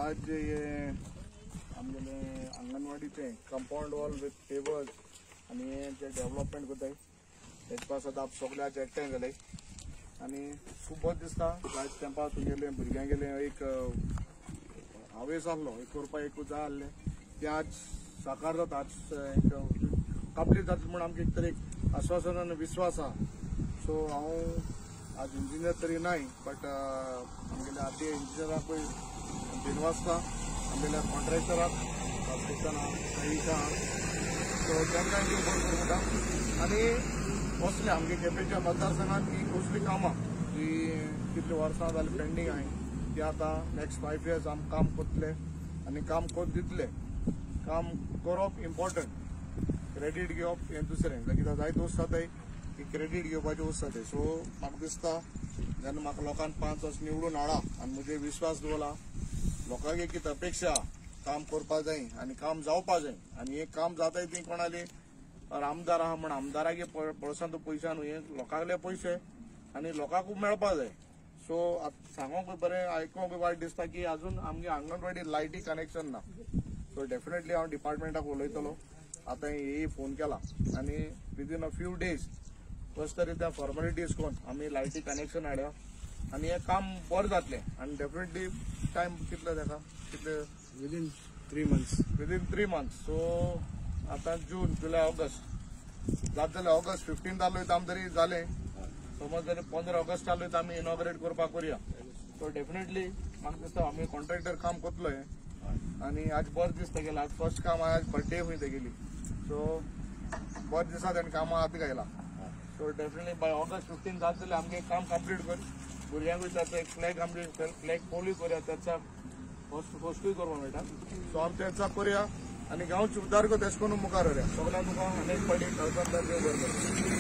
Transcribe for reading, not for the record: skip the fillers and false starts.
आज हे आमगेले अंगणवाडीचे कंपाऊंड वॉल विथ पेवर्स आनी हे जे डेव्हलपमेंट करताय तेजे पासत आप सगळे आज एकठांय जाले आनी खूब बरें दिसता. आज तेंपा तुगेले भुरग्यांगेले एक हावेस आहलो, एक करपाक एक जाय आहलें, तें आज साकार जाता. आज एक कंप्लीट जातलें म्हूण आमकां एक तर एक आश्वासन आनी विस्वास आहा. सो हांव आज इंजिनियर तरी नाय, बट आमगेल्या आदले इंजिनियराकूय दिनवासता, आमगेल्या कॉन्ट्रॅक्टराक सईशा, सो तांकां देव बरें करूं म्हणटा. आनी असले आमगे केपेंच्या मतदारसंघात ही कसली कामां जी कितली वर्सां जालीं पेंडींग आहाय ती आतां नेक्स्ट 5 इयर्स आमी काम करतले आनी काम करून दितले. काम करप इम्पॉर्टंट, क्रेडीट घेवप हें दुसरें. कित्याक जायते वस्त जाताय की क्रेडीट घेवपाची वस्त जाताय. सो म्हाका दिसता जेन्ना म्हाका लोकांक 5 वर्स निवडून हाडा आनी म्हजेर विश्वास दवरला, लोकांक एक कितें अपेक्षा काम करपा जाय आनी काम जावपा जाय. आनी हें काम जाताय ती कोणाली आमदार आहा म्हण आमदारागे बोल्सांत पयशे न्हू, हे लोकांले पयशे आनी लोकांकूय मेळपा जाय. सो आतां सांगोंकूय बरें, आयकोंकूय वायट दिसता की आजून आमगे अंगणवाडी लायटी कनेक्शन ना. सो डेफिनेटली हांव डिपार्टमेंटाक उलयतलो. आतां हे फोन केला आनी विदीन अ फ्यू डेज कशें तरी त्या फॉर्मेलिटीज करून आमी लायटी कनेक्शन हाडया आनी हें काम बरें जातलें. आनी डेफिनेटली टायम कितलो ताका, कितले within 3 months. Within 3 months. So आतां जून, जुलय, ऑगस्ट जाता जाल्यार ऑगस्ट 15 जालो आमी तरी जालें, समज जाल्यार 15 ऑगस्ट चालू आमी इनॉग्रेट करपाक करुया. सो डेफिनेटली म्हाका दिसता आमी कॉन्ट्रॅक्टर काम करतलो हें. आनी आज बरें दिसता गेलें, आज फर्स्ट काम, आज बर्थडे खूंय तेगेली. सो बरें दिसा तेणें कामां हात घायला. सो डेफिनेटली बाय ऑगस्ट 15 जाता जाल्यार आमगे काम कंप्लीट कर, भुरग्यांकूय ताचो एक फ्लॅग, आमगे फ्लॅग पोलूय करुया, त्याचा फर्स्टूय करपाक मेळटा. सो आमी तेचा करुया आनी गांवची उदरगत एश करून मुखार व्हरुया. सगळ्यांक तुका अनेक फावटी थंयसर देव बरें करूं.